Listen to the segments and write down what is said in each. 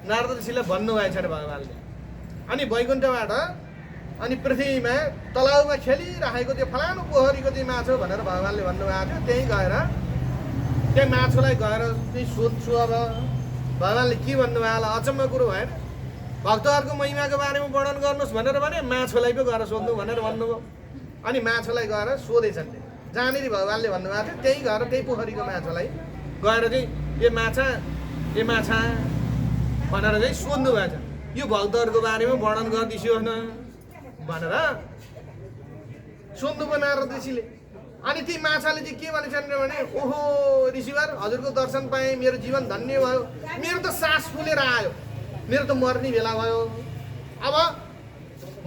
नारद ऋषिलाई भन्नुभएछ अरे भगवान्ले। अनि वैकुण्ठबाट अनि पृथ्वीमा तलाउमा खेलिराखेको त्यो फलानु पोखरीको चाहिँ माछो भनेर भगवान्ले भन्नुभएको थियो। त्यहीँ गएर त्यही माछोलाई गएर त्यही सोध्छु। अब भगवान्ले के भन्नुभयो होला, अचम्म कुरो भएन। भक्तहरूको महिमाको बारेमा वर्णन गर्नुहोस् भनेर भने माछोलाई पो गएर सोध्नु भनेर भन्नुभयो। अनि माछोलाई गएर सोधेछन्। जहाँनिर भगवान्ले भन्नुभएको थियो त्यही गएर त्यही पोखरीको माछोलाई गएर चाहिँ ए माछा भनेर चाहिँ सोध्नु भएको छ। यो भक्तहरूको बारेमा वर्णन गरिदियोस् न भनेर सोध्नुभयो नारद ऋषिले। अनि ती माछाले चाहिँ के भनेछन् भने, ओहो ऋषिवर, हजुरको दर्शन पाएँ, मेरो जीवन धन्य भयो, मेरो त सास फुलेर आयो, मेरो त मर्ने बेला भयो। अब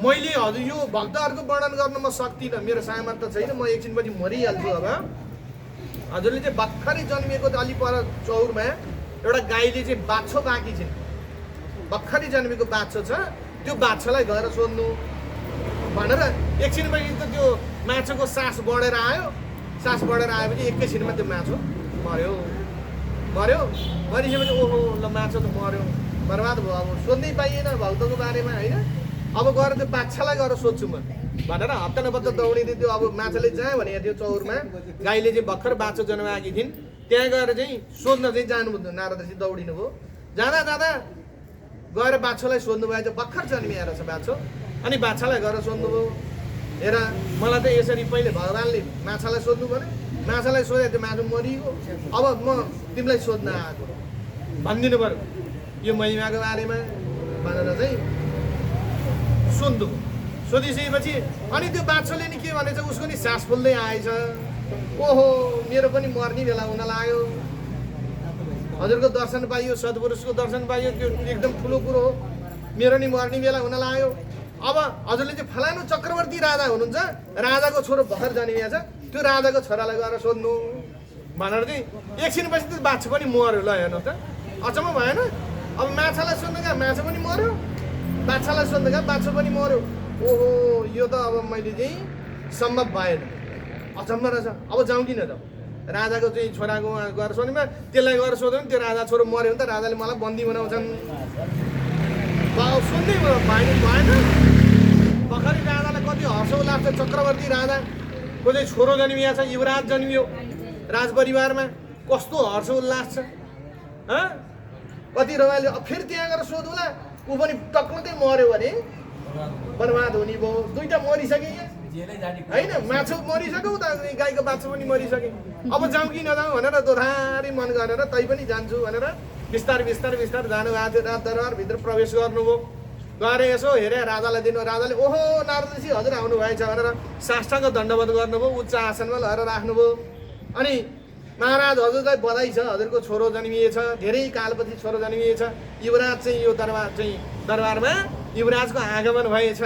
मैले हजुर यो भक्तहरूको वर्णन गर्नमा सक्दिनँ, मेरो सामर्थ्य छैन, म एकछिनपछि मरिहाल्छु। अब हजुरले चाहिँ भर्खरै जन्मिएको अलि पर चौरमा एउटा गाईले चाहिँ बाछो बाँकी छिन्, भर्खरै जन्मेको बाछो छ, त्यो बाछोलाई गएर सोध्नु भनेर एकछिनपछि त त्यो माछोको सास बढेर आयो। सास बढेर आएपछि एकैछिनमा त्यो माछो मर्यो। मरिसकेपछि ओहो ल माछो त मर्यो, बर्बाद भयो, अब सोध्नै पाइएन भक्तको बारेमा होइन। अब गएर त्यो बाछालाई गएर सोध्छु म भनेर हप्ता नपत्ता दौडिँदै थियो। अब माछाले जहाँ भनेको थियो चौरमा गाईले चाहिँ भर्खर बाछो जन्माएकी थिइन्, त्यहाँ गएर चाहिँ सोध्न चाहिँ जानुभयो। नारद ऋषि दौडिनु भयो। जाँदा गएर बाछोलाई सोध्नु भयो, भर्खर जन्मिएर छ बाछो। अनि बाछालाई गएर सोध्नुभयो, हेर मलाई त यसरी पहिले भगवान्ले माछालाई सोध्नु भने, माछालाई सोधे त्यो माछा मरियो, अब म तिमीलाई सोध्न आएको भनिदिनु पर्यो यो महिमाको बारेमा भनेर चाहिँ सोध्नुभयो। सोधिसकेपछि अनि त्यो बाछोले नि के भनेछ, उसको नि सास फुल्दै आएछ। ओहो मेरो पनि मर्ने बेला हुन लाग्यो, हजुरको दर्शन पाइयो, सद्पुरुषको दर्शन पाइयो, त्यो एकदम ठुलो कुरो हो, मेरो नि मर्ने बेला हुन लाग्यो। अब हजुरले चाहिँ फलानु चक्रवर्ती राजा हुनुहुन्छ, राजाको छोरो भर्खर जन्मिएको छ, त्यो राजाको छोरालाई गएर सोध्नु भनेर चाहिँ एकछिनपछि त्यो बाछो पनि मर्यो। ल हेर्नुहोस् त, अचम्म भएन। अब माछालाई सोध्नुका माछा पनि मर्यो, बाछालाई सोध्नुका बाछो पनि मर्यो। ओहो यो त अब मैले चाहिँ सम्भव भएन, अचम्म रहेछ। अब जाउँ कि नजाउँ, राजाको चाहिँ छोराको गएर सोध्नुमा त्यसलाई गएर सोध्यो भने त्यो राजा छोरो मऱ्यो भने त राजाले मलाई बन्दी बनाउँछन्। सोध्नै भएन। भर्खरै राजालाई कति हर्ष उल्लास छ, चक्रवर्ती राजाको चाहिँ छोरो जन्मिया छ, युवराज जन्मियो राजपरिवारमा, कस्तो हर्ष उल्लास छ, कति रमाइलो। अब फेरि त्यहाँ गएर सोधौँला, ऊ पनि टक्कै मऱ्यो भने बर्बाद हुने भयो। दुईवटा मरिसके होइन, माछो मरिसक्यो, उता गाईको बाछो पनि मरिसके। अब जाउँ कि नजाउँ भनेर दोधारी मन गरेर तै पनि जान्छु भनेर बिस्तारै जानुभएको थियो। राज दरबारभित्र प्रवेश गर्नुभयो। गएर यसो हेरे राजालाई दिनु, राजाले ओहो नारद ऋषि हजुर आउनुभएछ भनेर साष्टाङ्ग दण्डवत गर्नुभयो, उच्च आसनमा लगेर राख्नुभयो। अनि महाराज हजुरलाई बधाई छ, हजुरको छोरो जन्मिएछ, धेरै कालपछि छोरो जन्मिएछ, युवराज चाहिँ यो दरबारमा युवराजको आगमन भएछ,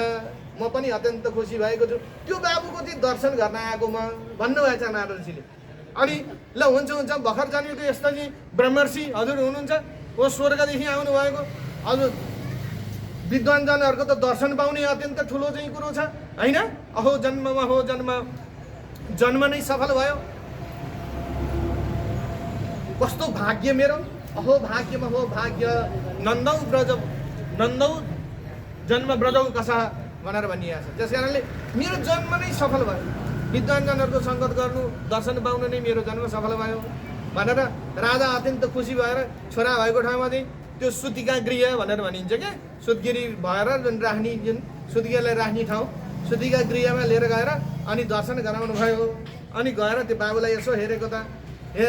म पनि अत्यन्त खुसी भएको छु, त्यो बाबुको चाहिँ दर्शन गर्न आएको म भन्नुभएछ नारद ऋषिले। अनि ल हुन्छ भर्खर जन्मेको यस्तो चाहिँ ब्रह्मर्षि हजुर हुनुहुन्छ, हो स्वर्गदेखि आउनुभएको, हजुर विद्वानजनहरूको त दर्शन पाउने अत्यन्त ठुलो चाहिँ कुरो छ होइन। अहो जन्म नै सफल भयो, कस्तो भाग्य मेरो, अहो भाग्य नन्दौ जन्म ब्रजौ कसा भनेर भनिएको छ। त्यस कारणले मेरो जन्म नै सफल भयो, विद्वानजनहरूको सङ्गत गर्नु, दर्शन पाउनु नै मेरो जन्म सफल भयो भनेर राजा अत्यन्त खुसी भएर छोरा भएको ठाउँमा चाहिँ त्यो सुतिका गृह भनेर भनिन्छ क्या, सुतगिरी भएर जुन सुतिकालाई राख्ने ठाउँ, सुतिका गृहमा लिएर गएर अनि दर्शन गराउनु भयो। अनि गएर त्यो बाबुलाई यसो हेरेको त, हे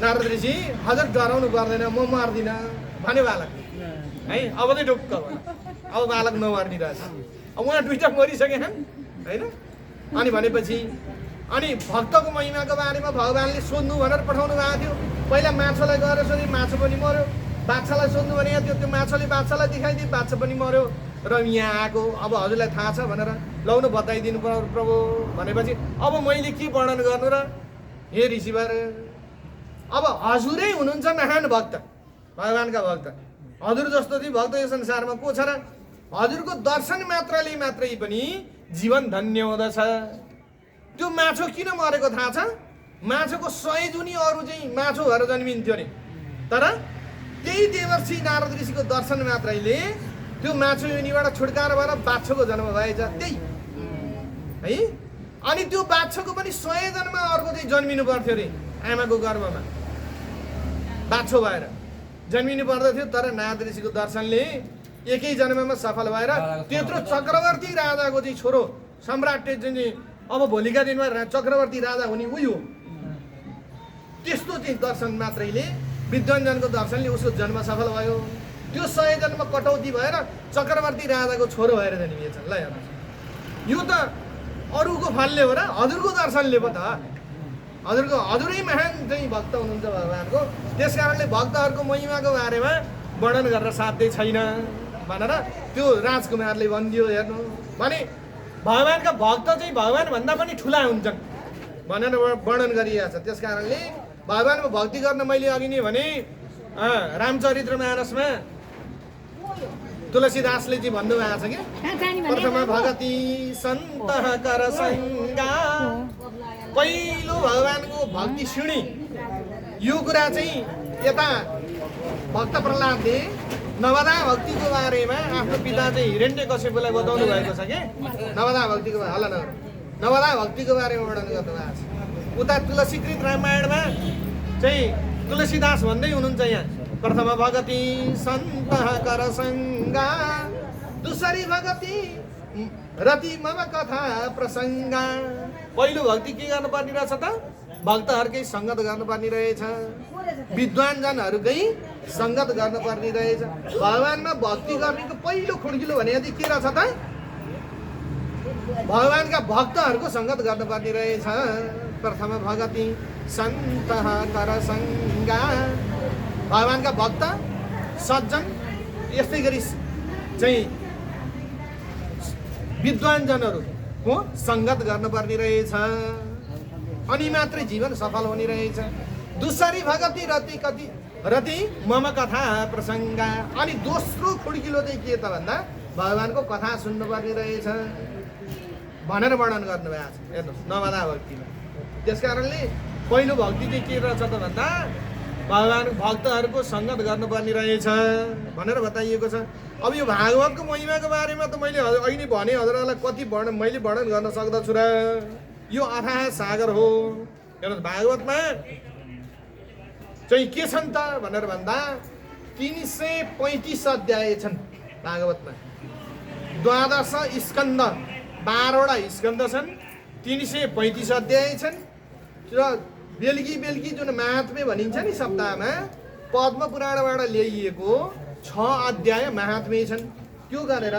नारद ऋषि हजुर डराउनु पर्दैन, म मर्दिनँ भन्यो बालक है। अब चाहिँ ढुक्क भयो, अब बालक नमर्ने रहेछ। अब उहाँ दुईवटा मरिसकेन होइन। अनि भनेपछि अनि भक्तको महिमाको बारेमा भगवान्ले सोध्नु भनेर पठाउनु भएको थियो। पहिला माछोलाई गएर सोधे, माछो पनि मर्यो। बाछालाई सोध्नु भनेको थियो, त्यो माछोले बाछालाई देखाइदिए, बाछा पनि मर्यो। र यहाँ आएको अब हजुरलाई थाहा छ भनेर लाउनु बताइदिनु प्रभु भनेपछि अब मैले के वर्णन गर्नु र हे ऋषिवर। अब हजुरै हुनुहुन्छ महान भक्त, भगवान्का भक्त, हजुर जस्तो चाहिँ भक्त यो संसारमा को छ र? हजुरको दर्शन मात्रै पनि जीवन धन्य हुँदछ। त्यो माछो किन मरेको थाहा छ? माछोको 100 जुनी अरू चाहिँ माछो भएर जन्मिन्थ्यो नि, तर त्यही देवर्षि नारद ऋषिको दर्शन मात्रैले त्यो माछो योनिबाट छुटकारा भएर बाछोको जन्म भएछ त्यही है। अनि त्यो बाछोको पनि 100 जन्म अर्को चाहिँ जन्मिनु पर्थ्यो अरे आमाको गर्भमा बाछो भएर जन्मिनु पर्दथ्यो। तर नारद ऋषिको दर्शनले एकै जन्ममा सफल भएर त्यत्रो चक्रवर्ती राजाको चाहिँ छोरो सम्राट चाहिँ अब भोलिका दिनमा चक्रवर्ती राजा हुने उही हो। त्यस्तो चाहिँ दर्शन मात्रैले विद्वानजनको दर्शनले उसको जन्म सफल भयो। त्यो 100 जन्म कटौती भएर चक्रवर्ती राजाको छोरो भएर जन्मिएछ। ल हेर्नुहोस् यो त अरूको फलले हो र हजुरको दर्शनले पो त हजुरै महान चाहिँ भक्त हुनुहुन्छ भगवानको। त्यस कारणले भक्तहरूको महिमाको बारेमा वर्णन गरेर साध्यै छैन भनेर त्यो राजकुमारले भनिदियो। हेर्नु भने भगवानका भक्त चाहिँ भगवान भन्दा पनि ठुला हुन्छन् भनेर वर्णन गरिएको छ। त्यस कारणले भगवानको भक्ति गर्न मैले अघि नै भने रामचरित्र मानसमा तुलसीदासले चाहिँ भन्नुभएको छ कि प्रथम भगति सन्त कर संगा पहिलो भगवानको भक्ति सिँढी। यो कुरा चाहिँ यता भक्त प्रहलादले नवदा भक्तिको बारेमा आफ्नो पिता चाहिँ हिरण्यकश्यपलाई बताउनु भएको छ कि नवदा भक्तिको नवदा भक्तिको बारेमा वर्णन गर्नुभएको छ। उता तुलसीकृत रामायणमा चाहिँ तुलसीदास भन्दै हुनुहुन्छ यहाँ प्रथम भगति सन्त कर संगा दुसरी भगति रति मम कथा प्रसङ्गा। पहिलो भक्ति के गर्नुपर्ने रहेछ त भक्तहरूकै सङ्गत गर्नुपर्ने रहेछ विद्वानजनहरूकै सङ्गत गर्नुपर्ने रहेछ। भगवानमा भक्ति गर्नेको पहिलो खुड्किलो भने चाहिँ के रहेछ त भगवानका भक्तहरूको सङ्गत गर्नुपर्ने रहेछ। प्रथम भगति सन्त कर संगा भगवानका भक्त सज्जन यस्तै गरी चाहिँ विद्वानजनहरूको सङ्गत गर्नुपर्ने रहेछ अनि मात्रै जीवन सफल हुने रहेछ। दुसरी भगति रति मम कथा प्रसङ्गा अनि दोस्रो खुड्किलो चाहिँ के त भन्दा भगवानको कथा सुन्नुपर्ने रहेछ भनेर वर्णन गर्नुभएको छ। हेर्नुहोस् नवदा भक्तिमा। त्यस कारणले पहिलो भक्ति चाहिँ के रहेछ त भन्दा भगवान भक्तहरूको सङ्गत गर्नुपर्ने रहेछ भनेर बताइएको छ। अब यो भागवतको महिमाको बारेमा त मैले अघि नै भने हजुरहरूलाई कति मैले वर्णन गर्न सक्दछु र यो अथाह सागर हो। हेर्नुहोस् भागवतमा चाहिँ के छन् त भनेर भन्दा 335 अध्याय छन् भागवतमा। 12 स्कन्द 12वटा स्कन्द छन् 335 अध्याय छन् र बेलुकी जुन महात्म्य भनिन्छ नि सप्ताहमा पद्म पुराणबाट ल्याइएको 6 अध्याय महात्म्य छन्। त्यो गरेर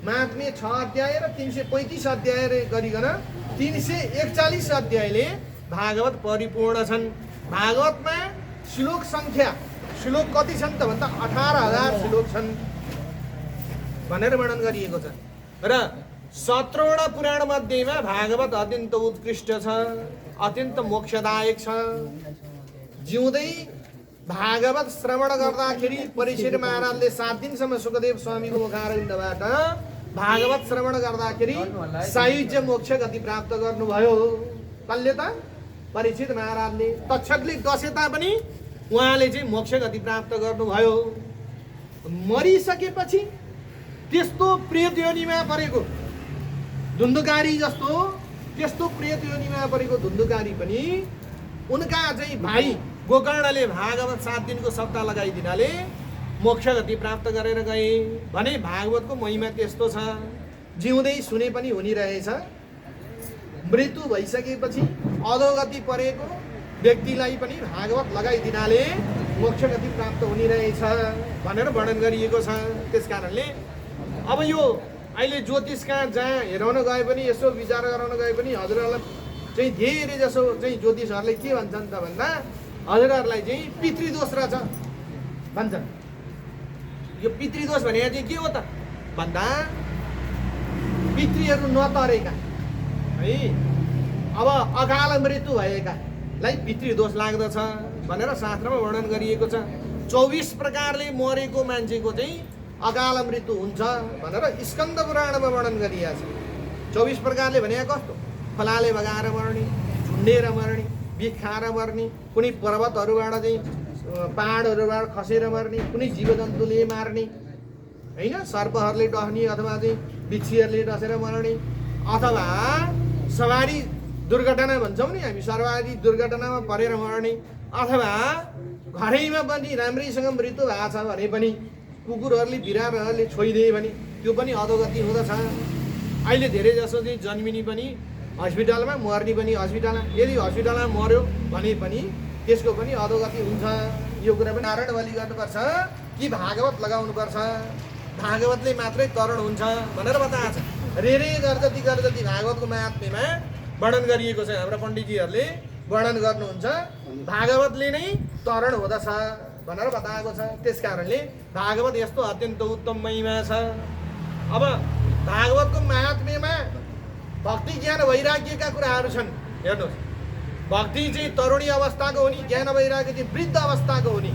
महात्म्य 6 अध्याय र 335 अध्याय गरिकन 341 अध्यायले भागवत परिपूर्ण छन्। भागवतमा श्लोक सङ्ख्या श्लोक कति छन् त भन्दा 18,000 श्लोक छन् भनेर वर्णन गरिएको छ र 17वटा पुराण मध्येमा भागवत अत्यन्त उत्कृष्ट छ अत्यन्त मोक्षदायक छ। जिउँदै भागवत श्रवण गर्दाखेरि परीक्षित महाराजले 7 दिनसम्म सुखदेव स्वामीको मुखारविन्दबाट भागवत श्रवण गर्दाखेरि सायुज्य मोक्ष गति प्राप्त गर्नुभयो। कसले त परीक्षित महाराजले तक्षकले डसे तापनि उहाँले चाहिँ मोक्ष गति प्राप्त गर्नुभयो। मरिसकेपछि त्यस्तो प्रेत योनिमा परेको धुन्धुकारी जस्तो त्यस्तो प्रेत योनिमा परेको धुन्धुकारी पनि उनका चाहिँ भाइ गोकर्णले भागवत 7 दिनको सप्ताह लगाइदिनाले मोक्ष गति प्राप्त गरेर गए भने भागवतको महिमा त्यस्तो छ। जिउँदै सुने पनि हुने रहेछ। मृत्यु भइसकेपछि अधोगति परेको व्यक्तिलाई पनि भागवत लगाइदिनाले मोक्ष गति प्राप्त हुने रहेछ भनेर वर्णन गरिएको छ। त्यस कारणले अब यो अहिले ज्योतिषका जहाँ हेराउन गए पनि यसो विचार गराउन गए पनि हजुरहरूलाई चाहिँ धेरै जसो चाहिँ ज्योतिषहरूले के भन्छन् त भन्दा हजुरहरूलाई चाहिँ पितृदोष रहेछ भन्छन्। यो पितृदोष भने चाहिँ के हो त भन्दा पितृहरू नतरेका है अब अकाल मृत्यु भएकालाई पितृदोष लाग्दछ भनेर शास्त्रमा वर्णन गरिएको छ। 24 प्रकारले मरेको मान्छेको चाहिँ अकाल मृत्यु हुन्छ भनेर स्कन्द पुराणमा वर्णन गरिएको छ। 24 प्रकारले भने कस्तो फलाले बगाएर मर्ने झुन्डेर मर्ने बिख खाएर मर्ने कुनै पर्वतहरूबाट चाहिँ पहाडहरूबाट खसेर मर्ने, कुनै जीवजन्तुले मार्ने, होइन, सर्पहरूले डस्ने अथवा चाहिँ बिच्छीहरूले डसेर मर्ने, अथवा सवारी दुर्घटना भन्छौँ नि हामी, सवारी दुर्घटनामा परेर मर्ने, अथवा घरैमा पनि राम्रैसँग मृत्यु भएको छ भने पनि कुकुरहरूले बिरालोहरूले छोइदिए भने त्यो पनि अधोगति हुँदछ। अहिले धेरै जसो चाहिँ जन्मिने पनि हस्पिटलमा, मर्ने पनि हस्पिटलमा। यदि हस्पिटलमा मर्यो भने पनि त्यसको पनि अधोगति हुन्छ। यो कुरा पनि नारायण बलि गर्नुपर्छ कि भागवत लगाउनुपर्छ, भागवतले मात्रै तरुण हुन्छ भनेर बताएको छ। रे गर्जती गर्जती भागवतको महात्म्यमा वर्णन गरिएको छ। हाम्रो पण्डितजीहरूले वर्णन गर्नुहुन्छ, भागवतले नै तरण हुँदछ भनेर बताएको छ। त्यस कारणले भागवत यस्तो अत्यन्त उत्तम महिमा छ। अब भागवतको महात्म्यमा भक्ति ज्ञान वैराग्यका कुराहरू छन्। हेर्नुहोस्, भक्ति चाहिँ तरुणी अवस्थाको हुने, ज्ञान वैराग्य चाहिँ वृद्ध अवस्थाको हुने।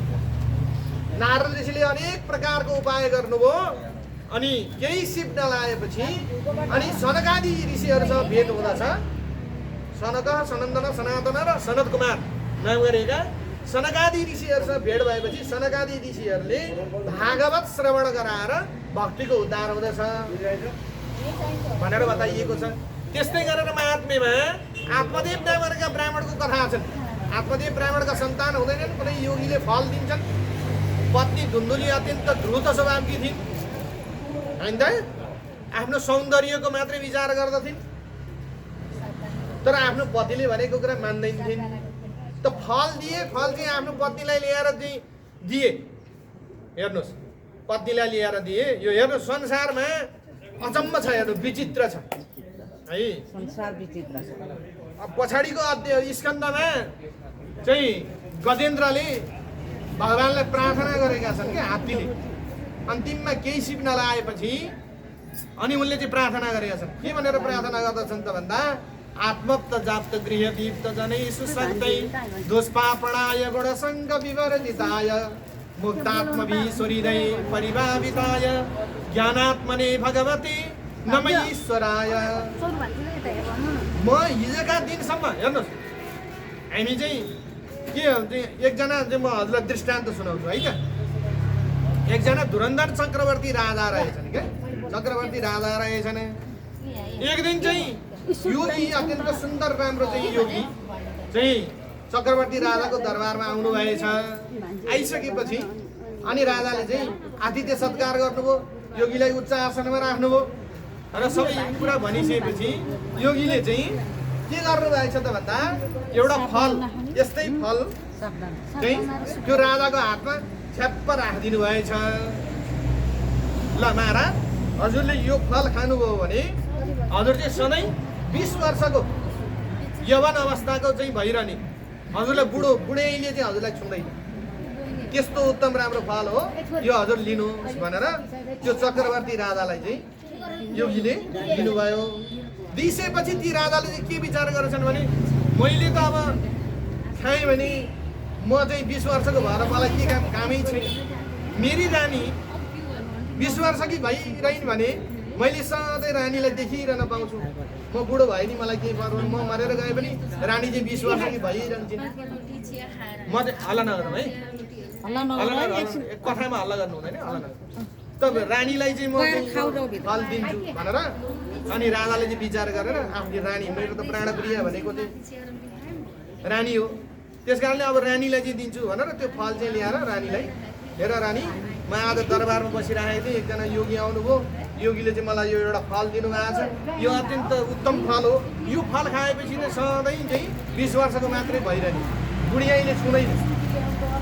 नारद ऋषिले अनेक प्रकारको उपाय गर्नुभयो, अनि केही सिप नलाएपछि अनि सनकादि ऋषिहरूसँग भेट हुँदछ। सनक, सनन्दन, सनातन र सनत कुमार नाम गरेका सनकादि ऋषिहरूसँग भेट भएपछि सनकादि ऋषिहरूले भागवत श्रवण गराएर भक्तिको उद्धार हुँदछ भनेर बताइएको छ। त्यस्तै गरेर महात्म्यमा आत्मदेव नामका ब्राह्मणको कथा छन्। आत्मदेव ब्राह्मणका सन्तान हुँदैनन्, कुनै योगीले फल दिन्छन्। पत्नी धुन्धुली अत्यन्त द्रुत स्वभावकी थिइन्, होइन त? आफ्नो सौन्दर्यको मात्रै विचार गर्दथिन्, तर आफ्नो पतिले भनेको कुरा मान्दैनथिन्। त फल दिए, फल चाहिँ आफ्नो पत्नीलाई ल्याएर चाहिँ दिए। हेर्नुहोस्, पत्नीलाई ल्याएर दिए। यो हेर्नुहोस्, संसारमा अचम्म छ, हेर्नु विचित्र छ है, संसार विचित्र छ। अब पछाडिको अध्याय स्कन्धमा चाहिँ गजेन्द्रले भगवानलाई प्रार्थना गरेका छन् कि हात्तीले। अन्तिममा केही सिप नलाएपछि अनि उनले चाहिँ प्रार्थना गरेका छन्। के भनेर प्रार्थना गर्दछन् त भन्दा, आत्मप्त जाप्त गृह दीप्त जनै सुशक्तै दुष्पापणाय गुणसङ्ग विवर्जिताय मुक्तात्मभिस्वरिदै परिभाविताय ज्ञानात्मने भगवती नमईश्वराय। म हिजोका दिनसम्म हेर्नुहोस्, हामी चाहिँ के एकजना चाहिँ म हजुरलाई दृष्टान्त सुनाउँछु है त। एकजना धुरन्धर चक्रवर्ती राजा रहेछन् क्या, चक्रवर्ती राजा रहेछन्। एक दिन चाहिँ योगी, अत्यन्त सुन्दर राम्रो चाहिँ योगी चाहिँ चक्रवर्ती राजाको दरबारमा आउनु भएछ। आइसकेपछि अनि राजाले चाहिँ आतिथ्य सत्कार गर्नुभयो, योगीलाई उच्च आसनमा राख्नुभयो र सबै कुरा भनिसकेपछि योगीले चाहिँ के गर्नुभएछ त भन्दा, एउटा फल, यस्तै फल चाहिँ त्यो राजाको हातमा छ्याप्प राखिदिनु भएछ। ल महाराज, हजुरले यो फल खानुभयो भने हजुर चाहिँ सधैँ 20 वर्षको यवन अवस्थाको चाहिँ भइरहने, हजुरलाई बुढैले चाहिँ हजुरलाई छुँदैन। त्यस्तो उत्तम राम्रो फल हो, यो हजुर लिनुहोस् भनेर त्यो चक्रवर्ती राजालाई चाहिँ योगीले दिनुभयो। दिइसकेपछि ती राजाले चाहिँ के विचार गरेछन् भने, मैले त अब खाएँ भने म चाहिँ 20 वर्षको भएर मलाई के कामै छैन। मेरी रानी 20 वर्षकी भइरहन् भने मैले सधैँ रानीलाई देखिरहन पाउँछु। म बुढो भएँ नि, मलाई केही पर्दैन, म मरेर गए पनि रानी चाहिँ 20 वर्षकी भइरहन्छन्। म चाहिँ हल्ला नगरौँ है, कथामा हल्ला गर्नु हुँदैन, हल्ला नगर्नु। त रानीलाई चाहिँ म फल दिन्छु भनेर अनि राजाले चाहिँ विचार गरेर आफ्नो रानी, मेरो त प्राणप्रिय भनेको चाहिँ रानी हो, त्यस कारणले अब रानीलाई चाहिँ दिन्छु भनेर त्यो फल चाहिँ ल्याएर रानीलाई, हेर रानी, म आज दरबारमा बसिरहेको थिएँ, एकजना योगी आउनुभयो, योगीले चाहिँ मलाई यो एउटा फल दिनुभएको छ, यो अत्यन्त उत्तम फल हो, यो फल खाएपछि चाहिँ सधैँ चाहिँ 20 वर्षको मात्रै भइरहने, बुढियाईले छुँदैन,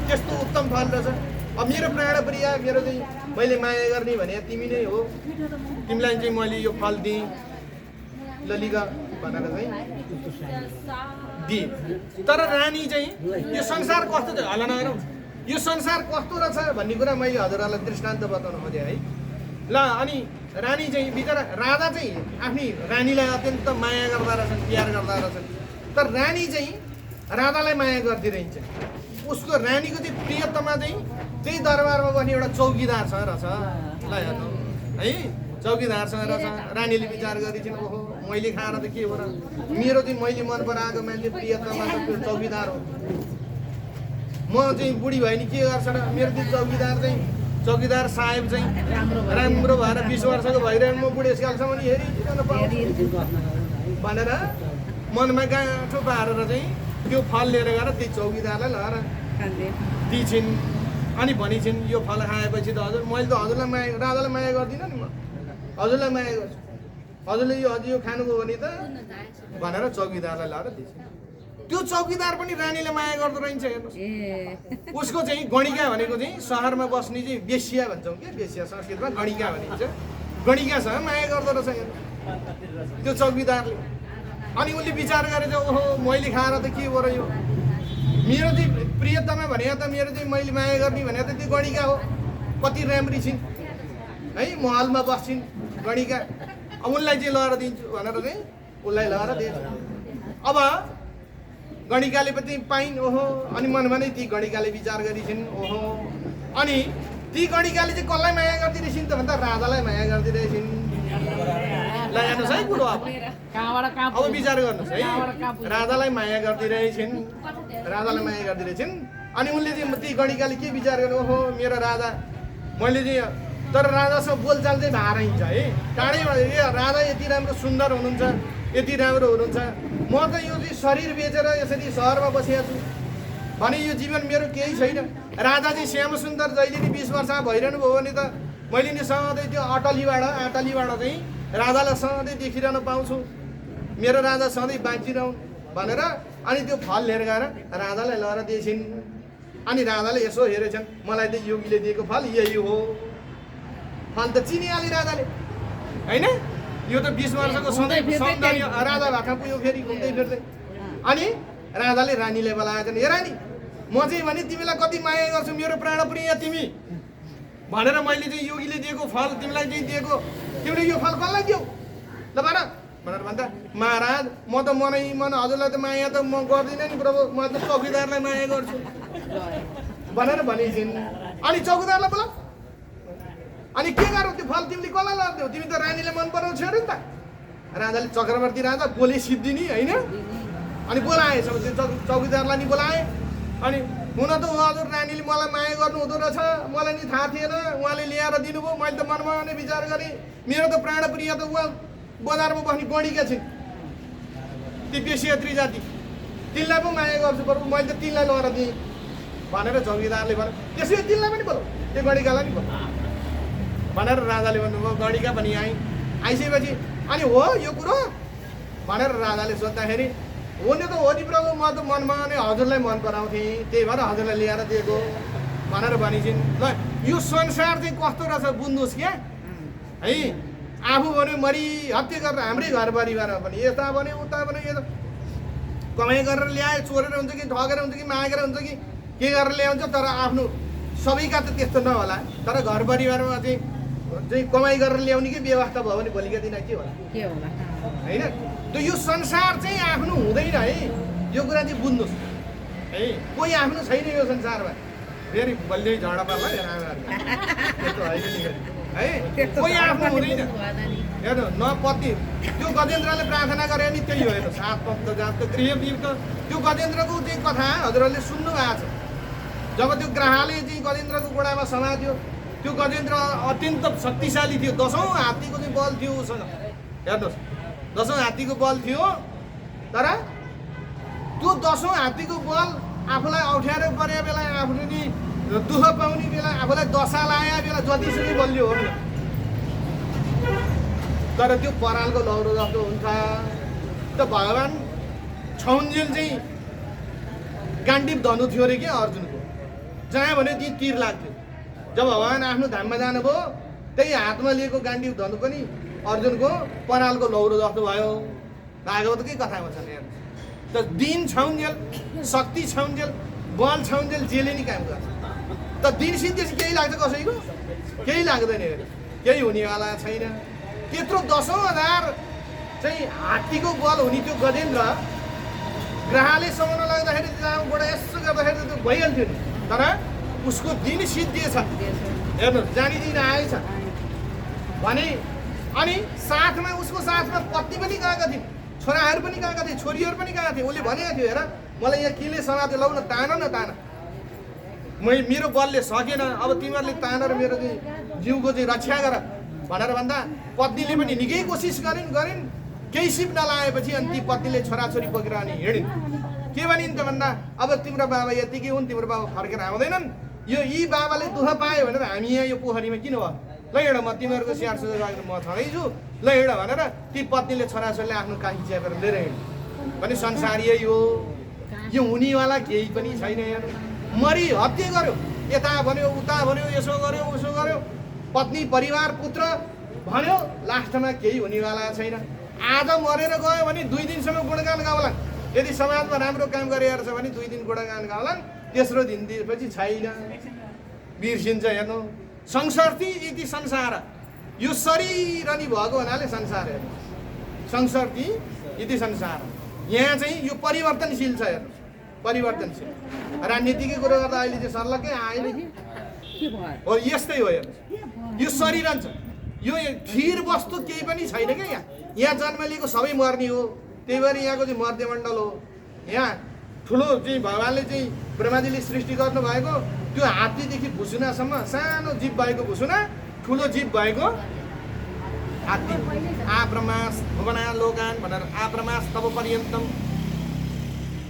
त्यस्तो उत्तम फल रहेछ। अब मेरो प्राणप्रिय, मेरो चाहिँ मैले माया गर्ने भने तिमी नै हो, तिमीलाई चाहिँ मैले यो फल दिएँ, ललिगा भनेर चाहिँ दिएँ। तर रानी चाहिँ यो संसार कस्तो छ, हल्ला नगरौँ, यो संसार कस्तो रहेछ भन्ने कुरा मैले हजुरहरूलाई दृष्टान्त बताउन खोजेँ है। ल अनि रानी चाहिँ बिचरा, राजा चाहिँ आफ्नी रानीलाई अत्यन्त माया गर्दा रहेछन्, प्यार गर्दा रहेछन्, तर रानी चाहिँ राजालाई माया गरिदिइरहन्छ। उसको रानीको चाहिँ प्रियतमा चाहिँ त्यही दरबारमा बस्ने एउटा चौकीदारसँग रहेछ। ल हेर्नु है, चौकीदारसँग रहेछ। रानीले विचार गरिदिन्, ओहो मैले खाएर त के हो र, मेरो चाहिँ मैले मन पराएको मान्छे प्रियतमा त्यो चौकीदार हो। म चाहिँ बुढी भयो नि के गर्छ र मेरो त्यो चौकीदार साहेब चाहिँ राम्रो भएर 20 वर्षको भइरहनु म बुढेसकालसम्म नि हेरिरहन पाउँछु भनेर मनमा गाँठो पारेर चाहिँ त्यो फल लिएर गएर त्यही चौकीदारलाई लगेर दिइछिन् अनि भनिछिन् यो फल खाएपछि त हजुर मैले त हजुरलाई माया राजालाई माया गर्दिनँ नि म हजुरलाई माया गर्छु हजुरले यो अझ यो खानुभयो भने त भनेर चौकीदारलाई लगेर दिइछिन् त्यो चौकीदार पनि रानीले माया गर्दो रहेछ हेर्नुहोस् उसको चाहिँ गणिका भनेको चाहिँ सहरमा बस्ने चाहिँ बेसिया भन्छौँ क्या बेसिया संस्कृतमा गणिका भनिन्छ गणिकासँग माया गर्दो रहेछ हेर्नु त्यो चौकीदारले अनि उसले विचार गरेछ ओहो मैले खाएर त के भयो र यो मेरो चाहिँ प्रियतमा भने त मेरो चाहिँ मैले माया गर्ने भने त त्यो गणिका हो कति राम्री छिन् है महलमा बस्छिन् गणिका अब उनलाई चाहिँ लगेर दिन्छु भनेर चाहिँ उसलाई लगेर दिएछ अब गणिकाले पनि पाइन् ओहो अनि मनमा नै ती गणिकाले विचार गरिछिन् ओहो अनि ती गणिकाले चाहिँ कसलाई माया गर्दिरहेछिन् त भन्दा राजालाई माया गर्दिरहेछिन् ल हेर्नुहोस् है कुरो अब विचार गर्नुहोस् है राजालाई माया गर्दिरहेछिन् अनि उनले चाहिँ ती गणिकाले के विचार गर्नु ओहो मेरो राजा मैले चाहिँ तर राजासँग बोलचाल चाहिँ भार हिँड्छ है टाढैबाट राजा यति राम्रो सुन्दर हुनुहुन्छ यति राम्रो हुनुहुन्छ म त यो चाहिँ शरीर बेचेर यसरी सहरमा बसेको छु भने यो जीवन मेरो केही छैन राजा चाहिँ श्याम सुन्दर जहिले नि 20 वर्षमा भइरहनु भयो भने त मैले नि सधैँ त्यो आटलीबाट चाहिँ राजालाई सधैँ देखिरहन पाउँछु मेरो राजा सधैँ बाँचिरहन् भनेर अनि त्यो फल लिएर गएर राजालाई लगेर दिएछिन् अनि राजाले यसो हेरेछन् मलाई त योगीले दिएको फल यही हो फल त चिनिहाले राजाले होइन यो त 20 वर्षको सौन्दर्य राजा भाका पुग्यो फेरि घुम्दै फिर्दै अनि राजाले रानीले बोलाएछन् हे रानी म चाहिँ भने तिमीलाई कति माया गर्छु मेरो प्राणप्रिय तिमी भनेर मैले चाहिँ योगीले दिएको फल तिमीलाई चाहिँ दिएको तिमीले यो फल कसलाई दियौ ल भन भनेर भन्दा महाराज म त मन हजुरलाई त माया त म गर्दिनँ नि प्रभु म त चौकीदारलाई माया गर्छु भनेर भनेछिन् अनि चौकीदारलाई बोला अनि के गरौ त्यो फल तिमीले कसलाई लाग्थ्यौ तिमी त रानीले मन पराउँछौ अरे नि त राजाले चक्रवर्ती राजा बोले सिद्धिनी होइन अनि बोलाए चौकीदारलाई नि बोलाए अनि हुन त हजुर रानीले मलाई माया गर्नु हुँदो रहेछ मलाई नि थाहा थिएन उहाँले ल्याएर दिनुभयो मैले त मनमा नै विचार गरेँ मेरो त प्राणप्रिय त उहाँ बजारमा बस्ने गणिका छिन् ती बेसियात्री जाति तिनलाई पो माया गर्छु प्रभु मैले त तिनलाई लगेर दिएँ भनेर चौकीदारले भन्यो त्यसै तिनलाई पनि बोलाऊ त्यो गणिकालाई नि बोलाऊ भनेर राजाले भन्नुभयो गणिका पनि आइसकेपछि अनि हो यो कुरो भनेर राजाले सोद्धाखेरि हो नि त हो नि प्रभु म त मनमा नै हजुरलाई मन पराउँथेँ त्यही भएर हजुरलाई ल्याएर दिएको भनेर भनिन्छन् ल यो संसार चाहिँ कस्तो रहेछ बुझ्नुहोस् क्या है आफू भन्यो मरि हत्या गरेर हाम्रै घर परिवारमा पनि यता भन्यो उता भन्यो यो कमाइ गरेर ल्याए चोरेर हुन्छ कि ठगेर हुन्छ कि मागेर हुन्छ कि के गरेर ल्याउँछ तर आफ्नो सबैका त त्यस्तो नहोला तर घर परिवारमा चाहिँ कमाइ गरेर ल्याउने कि व्यवस्था भयो भने भोलिका दिन के होला होइन त यो संसार चाहिँ आफ्नो हुँदैन है यो कुरा चाहिँ बुझ्नुहोस् है कोही आफ्नो छैन यो संसारमा फेरि बलियै झगडा पर्ला त्यस्तो होइन है कोही आफ्नो हुँदैन हेर्नु न पति त्यो गजेन्द्रले प्रार्थना गरे नि त्यही हो हेर्नु सात पन्त जातको गृहयुक्त त्यो गजेन्द्रको चाहिँ कथा हजुरहरूले सुन्नु भएको छ जब त्यो ग्रहले चाहिँ गजेन्द्रको गोडामा समात्यो त्यो गजेन्द्र अत्यन्त शक्तिशाली थियो 10औं हात्तीको चाहिँ बल थियो उसँग हेर्नुहोस् 10औं हात्तीको बल थियो तर त्यो 10औं हात्तीको बल आफूलाई अप्ठ्यारो परे बेला आफूले नि दुःख पाउने बेला आफूलाई दशा लाया बेला जतिसुकै बलियो हो तर त्यो परालको लौरो जस्तो हुन्छ त भगवान् छौन्जेल चाहिँ गाण्डीव धनु थियो अरे क्या अर्जुनको जहाँ भने ती तीर लाग्थ्यो जब भगवान् आफ्नो धाममा जानुभयो त्यही हातमा लिएको गाण्डीव धनु पनि अर्जुनको परालको लौरो जस्तो भयो भागवतकै कथामा छ यहाँ त दिन छौन्जेल शक्ति छौन्जेल बल छौन्जेल जेले नि काम गर्छ त दिन सिद्धेपछि केही लाग्छ कसैको केही लाग्दैन केही हुनेवाला छैन त्यत्रो 10,000 चाहिँ हात्तीको बल हुने त्यो गजेन्द्र ग्रहले समाउन लाग्दाखेरि जहाँबाट यसो गर्दाखेरि त्यो भइहाल्थ्यो नि तर उसको दिन सिद्धिएछ हेर्नुहोस् जानी दिन आएछ भने अनि साथमा उसको साथमा पत्नी पनि गएका थिइन् छोराहरू पनि गएका थिए छोरीहरू पनि गएका थिए उसले भनेको थियो हेर मलाई यहाँ किले समात्यो लौ न तान मेरो बलले सकेन, अब तिमीहरूले तानेर मेरो चाहिँ जिउको चाहिँ रक्षा गर भनेर भन्दा पत्नीले पनि निकै कोसिस गरिन् केही सिप नलाएपछि अनि ती पत्नीले छोराछोरी बोकेर अनि हिँडिन्। के भनिन् त भन्दा अब तिम्रो बाबा यतिकै हुन्, तिम्रो बाबा फर्केर आउँदैनन्, यी बाबाले दुःख पायो भनेर हामी यहाँ यो पोखरीमा किन भयो, ल हिँड म तिमीहरूको स्याहार सुसार गरेर म छँदै छु, ल हिँड भनेर ती पत्नीले छोराछोरीले आफ्नो काखी च्यापेर लिएर हिँड्यो। भने संसार यही हो, यो हुनेवाला केही पनि छैन। यहाँ मरि हत्या गर्यो, यता भन्यो उता भन्यो, यसो गर्यो उसो गर्यो, पत्नी परिवार पुत्र भन्यो, लास्टमा केही हुनेवाला छैन। आज मरेर गयो भने 2 दिनसम्म गुणगान गाउलान्, यदि समाजमा राम्रो काम गरिरहेको छ भने 2 दिन गुणगान गाउलान्, तेस्रो दिन दिएपछि छैन, बिर्सिन्छ। हेर्नु संसर्ती इति संसार, यो शरीर अनि भएको हुनाले संसार हेर्नु, संसर्ती इति संसार। यहाँ चाहिँ यो परिवर्तनशील छ। हेर्नु परिवर्तनशील राजनीतिकै कुरो गर्दा अहिले चाहिँ सर्लक्कै आएन हो, यस्तै हो। हेर्नु यो शरीर हुन्छ, यो स्थिर वस्तु केही पनि छैन क्या। यहाँ जन्म लिएको सबै मर्ने हो, त्यही भएर यहाँको चाहिँ मध्यमण्डल हो। यहाँ ठुलो चाहिँ भगवान्ले चाहिँ ब्रह्माजीले सृष्टि गर्नुभएको त्यो हात्तीदेखि भुसुनासम्म सानो जीव भएको भुसुना, ठुलो जीव भएको हात्ती। आब्रह्मास भवना लोकान भनेर आब्रह्मास तब पर्यन्तम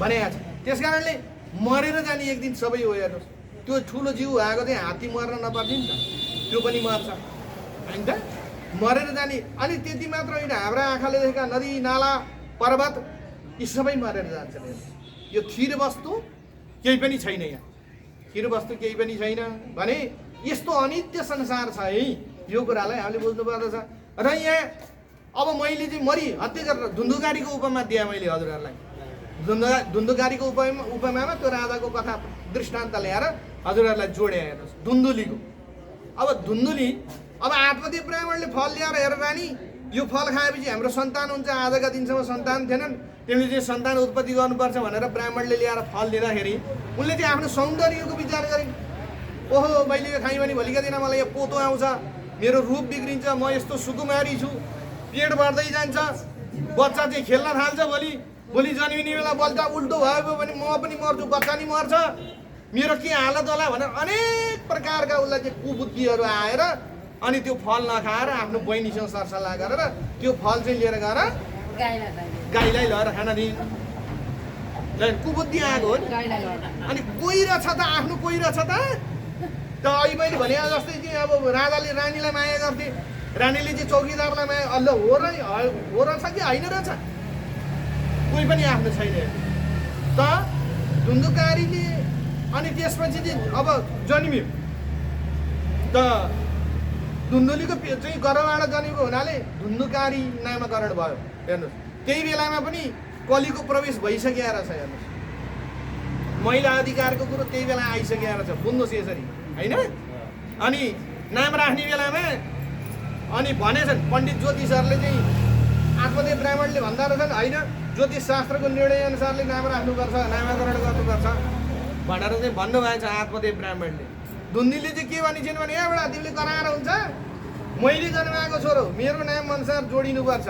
भनेको छ। त्यस कारणले मरेर जाने एक दिन सबै हो। हेर्नुहोस् त्यो ठुलो जीव आएको चाहिँ हात्ती मर्न नपर्ने नि त, त्यो पनि मर्छ होइन त, मरेर जाने। अनि त्यति मात्र होइन, हाम्रा आँखाले देखेका नदी नाला पर्वत यी सबै मरेर जान्छन्। यो स्थिर वस्तु केही पनि छैन, यहाँ स्थिर वस्तु केही पनि छैन भने यस्तो अनित्य संसार छ है। यो कुरालाई हामीले बुझ्नुपर्दछ। र यहाँ अब मैले चाहिँ मरि हत्या गरेर धुन्धुकारीको उपमा दिएँ मैले हजुरहरूलाई। धुन्धुकारीको उपमामा त्यो राजाको कथा दृष्टान्त ल्याएर हजुरहरूलाई जोडे। हेर्नुहोस् धुन्धुलीको, अब धुन्धुली अब आत्मदेव ब्राह्मणले फल ल्याएर हेर रानी यो फल खाएपछि हाम्रो सन्तान हुन्छ, आजका दिनसम्म सन्तान थिएनन्, तिमीले चाहिँ सन्तान उत्पत्ति गर्नुपर्छ भनेर ब्राह्मणले ल्याएर फल दिँदाखेरि उनले चाहिँ आफ्नो सौन्दर्यको विचार गरिन्। ओहो मैले यो खाएँ भने भोलिका दिन मलाई यो पोतो आउँछ, मेरो रूप बिग्रिन्छ, म यस्तो सुकुमारी छु, पेट बढ्दै जान्छ, बच्चा चाहिँ खेल्न थाल्छ, भोलि जन्मिने बेला बल्टा उल्टो भयो भने म पनि मर्छु, बच्चा नि मर्छ, मेरो के हालत होला भनेर अनेक प्रकारका उसलाई चाहिँ कुबुद्धिहरू आएर अनि त्यो फल नखाएर आफ्नो बहिनीसँग सरसल्लाह गरेर त्यो फल चाहिँ लिएर गएर गाईलाई लगेर खान दिइन्। कुबुद्धि आएको हो नि। अनि कोही रहेछ त आफ्नो कोही रहेछ त अहिले मैले भने जस्तै चाहिँ अब राजाले रानीलाई माया गर्थे, रानीले चाहिँ चौकीदारलाई माया, अल्ल हो रहेछ कि होइन रहेछ, कोही पनि आफ्नो छैन त। धुन्धुकारीले अनि त्यसपछि चाहिँ अब जन्मियो त, धुन्धुलीको चाहिँ गर्भबाट जन्मेको हुनाले धुन्धुकारी नामकरण भयो। हेर्नुहोस् त्यही बेलामा पनि कलीको प्रवेश भइसकेको रहेछ। हेर्नुहोस् महिला अधिकारको कुरो त्यही बेला आइसकेको रहेछ, बुझ्नुहोस् यसरी होइन। अनि नाम राख्ने बेलामा अनि भनेछन् पण्डित ज्योतिषहरूले चाहिँ आत्मदेव ब्राह्मणले भन्दा रहेछन् होइन ज्योतिष शास्त्रको निर्णय अनुसारले नाम राख्नुपर्छ, नामाकरण गर्नुपर्छ भनेर चाहिँ भन्नुभएको छ आत्मदेव ब्राह्मणले। धुन्धुलीले चाहिँ के भनिन्छन् भने एउटा तिमीले कराएर हुन्छ, मैले जन्माएको छोरो मेरो नाम अनुसार जोडिनुपर्छ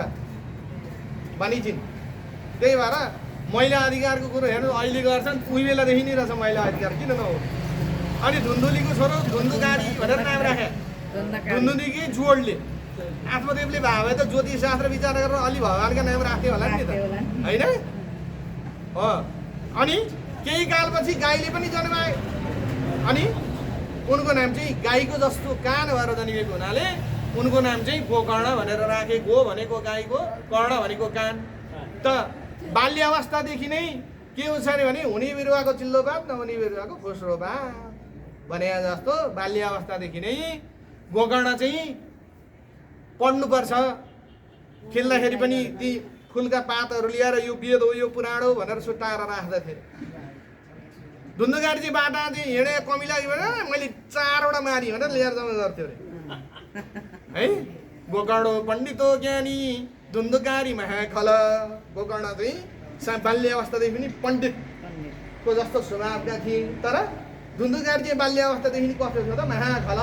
भनिन्छन्। त्यही भएर महिला अधिकारको कुरो हेर्नु अहिले गर्छन्, उही बेलादेखि नै रहेछ महिला अधिकार, किन नहो। अनि धुन्धुलीको छोरो धुन्धुकारी भनेर नाम राखे, धुन्धुलीकै जोडले। आत्मदेवले भए भए त ज्योतिष शास्त्र विचार गरेर अलि भगवान्का नाम राख्थ्यो होला नि त होइन हो। अनि केही कालपछि गाईले पनि जन्माए, अनि उनको नाम चाहिँ गाईको जस्तो कान भएर जन्मिएको हुनाले उनको नाम चाहिँ गोकर्ण भनेर राखे। गो भनेको गाईको, कर्ण भनेको कान। त बाल्यावस्थादेखि नै के हुन्छ अरे भने हुने बिरुवाको चिल्लो बाप, नहुने बिरुवाको फुस्रो बाप भने जस्तो बाल्यावस्थादेखि नै गोकर्ण चाहिँ पढ्नुपर्छ। खेल्दाखेरि पनि ती फुलका पातहरू ल्याएर यो वेद हो यो पुराण हो भनेर सुटाएर राख्दथे। धुन्धुकारी चाहिँ बाटा चाहिँ हिँडे कमिलाइ भनेर मैले 4वटा मारी भनेर ल्याएर जम्मा गर्थ्यो अरे है। गोकर्ण पण्डितो ज्ञानी धुन्धुकारी महाखल। गोकर्ण चाहिँ बाल्यावस्थादेखि पनि पण्डितको जस्तो स्वभावका थिए, तर धुन्धुकारी चाहिँ बाल्यावस्थादेखि नि कस्तो थियो त महाखल,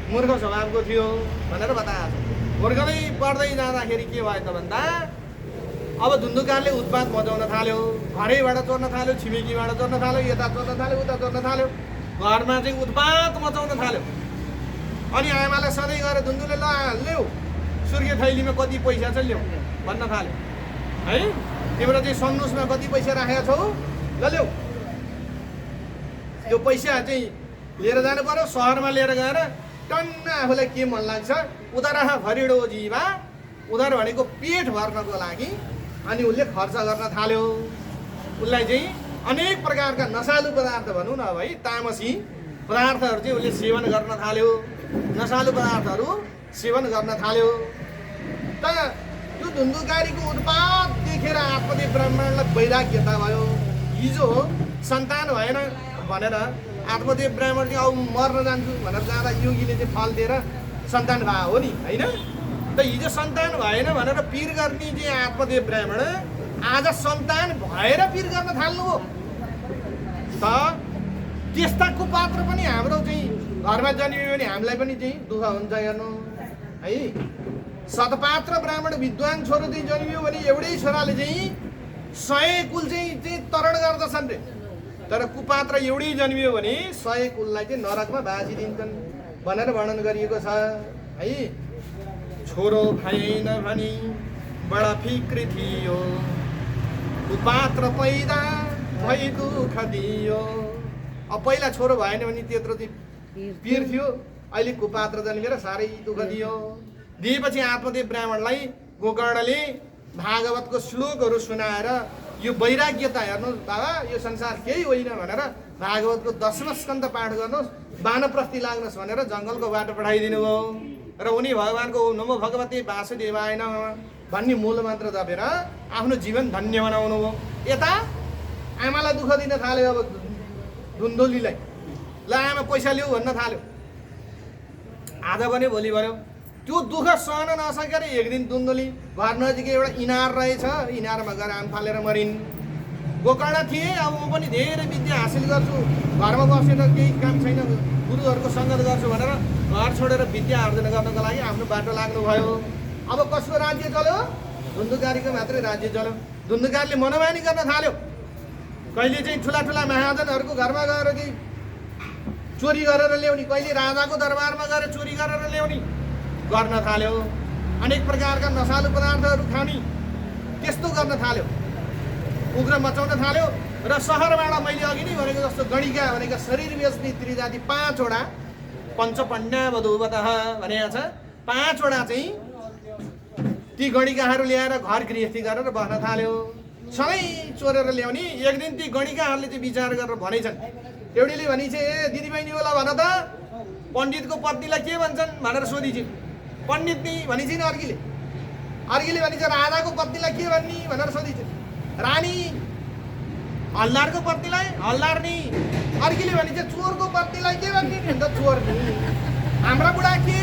मूर्ख स्वभावको थियो भनेर बताएको छ। हुर्कँदै पढ्दै जाँदाखेरि के भयो त भन्दा अब धुन्धुकारले उत्पात मचाउन थाल्यो, घरैबाट चोर्न थाल्यो, छिमेकीबाट चोर्न थाल्यो, यता चोर्न थाल्यो, उता चोर्न थाल्यो, घरमा चाहिँ उत्पात मचाउन थाल्यो। अनि आमालाई सधैँ गएर धुन्धुले ल ल्याऊ सूर्य थैलीमा कति पैसा छ ल्याऊ भन्न थाल्यो है, तिम्रो चाहिँ सन्नुसमा कति पैसा राखेका छौ ल ल्याऊ। त्यो पैसा चाहिँ लिएर जानु पर्यो, सहरमा लिएर गएर टन्न आफूलाई के मन लाग्छ उधार भरिडो जीवा, उधार भनेको पेट भर्नको लागि। अनि उसले खर्च गर्न थाल्यो। उसलाई चाहिँ अनेक प्रकारका नसालु पदार्थ भनौँ न है, तामसी पदार्थहरू चाहिँ उसले सेवन गर्न थाल्यो, नसालु पदार्थहरू सेवन गर्न थाल्यो। तर त्यो धुन्धुकारीको उत्पात देखेर आत्मदेव ब्राह्मणलाई वैराग्यता भयो। हिजो सन्तान भएन भनेर आत्मदेव ब्राह्मण चाहिँ अब मर्न जान्छु भनेर जाँदा योगीले चाहिँ फल दिएर सन्तान भयो हो नि होइन। त हिजो सन्तान भएन भनेर पिर गर्ने चाहिँ आत्मदेव ब्राह्मण आज सन्तान भएर पिर गर्न थाल्नु हो। त त्यस्ता कुपात्र पनि हाम्रो चाहिँ घरमा जन्मियो भने हामीलाई पनि चाहिँ दुःख हुन्छ हेर्नु है। सतपात्र ब्राह्मण विद्वान छोरो चाहिँ जन्मियो भने एउटै छोराले चाहिँ 100 कुल चाहिँ तरण गर्दछन् रे। तर कुपात्र एउटै जन्मियो भने 100 कुललाई चाहिँ नरकमा भाँचिदिन्छन् भनेर वर्णन गरिएको छ है। छोरो भएन भनी बडा फिक्री थियो, कुपात्र पैदा भई दुःख दियो। अब पहिला छोरो भएन भने त्यत्रो चाहिँ पिर थियो, अहिले कुपात्र जन्मेर साह्रै दुःख दियो। दिएपछि आत्मदेव ब्राह्मणलाई गोकर्णले भागवतको श्लोकहरू सुनाएर यो वैराग्यता हेर्नुहोस् बाबा, यो संसार केही होइन भनेर भागवतको 10वां स्कन्द पाठ गर्नुहोस्, वानप्रस्थी लाग्नुहोस् भनेर जङ्गलको बाटो पठाइदिनु भयो। र उनी भगवानको नमो भगवते वासुदेवाय नमः भन्ने मूल मन्त्र जपेर आफ्नो जीवन धन्य बनाउनु हो। यता आमालाई दुःख दिन थाल्यो। अब धुन्धुलीलाई ल आमा पैसा ल्याऊ भन्न थाल्यो। आज पनि भोलि भन्यो त्यो दुःख सहन नसकेर एक दिन धुन्धुली घर नजिकै एउटा इनार रहेछ, इनारमा गएर आम फालेर मरिन्। गोकर्ण थिए, अब म पनि धेरै विद्या हासिल गर्छु, घरमा बसेर केही काम छैन, गुरुहरूको सङ्गत गर्छु भनेर घर छोडेर विद्या आर्जन गर्नको लागि आफ्नो बाटो लाग्नुभयो। अब कसको राज्य चल्यो? धुन्धुकारीको मात्रै राज्य चल्यो। धुन्धुकारीले मनोमानी गर्न थाल्यो। कहिले चाहिँ ठुला ठुला महाजनहरूको घरमा गएर चाहिँ चोरी गरेर ल्याउने, कहिले राजाको दरबारमा गएर चोरी गरेर ल्याउने गर्न थाल्यो। अनेक प्रकारका नसालु पदार्थहरू खाने त्यस्तो गर्न थाल्यो, उग्र मचाउन थाल्यो। र सहरबाट मैले अघि नै भनेको जस्तो गणिका भनेका शरीर बेच्ने त्रिजाति 5 वटा पञ्चपण्या वधूवतः भनेको छ। 5 वटा चाहिँ ती गणिकाहरू ल्याएर घर गृहस्थी गरेर बस्न थाल्यो। सधैँ चोरेर ल्याउने। एक दिन ती गणिकाहरूले चाहिँ विचार गरेर भनेछन्, एउटीले भनिन्छ ए दिदीबहिनी होला भन त पण्डितको पत्नीलाई के भन्छन् भनेर सोधिन्छन्। पण्डित नि भनिन्छ नि अर्कीले भनिन्छ राजाको पत्नीलाई के भन्ने भनेर सोधिन्छन्। रानी हल्दारको पत्नीलाई हल्दार नि। अर्कीले भनिन्छ चोरको पत्नीलाई के भन्ने? चोर नि। हाम्रा बुढा के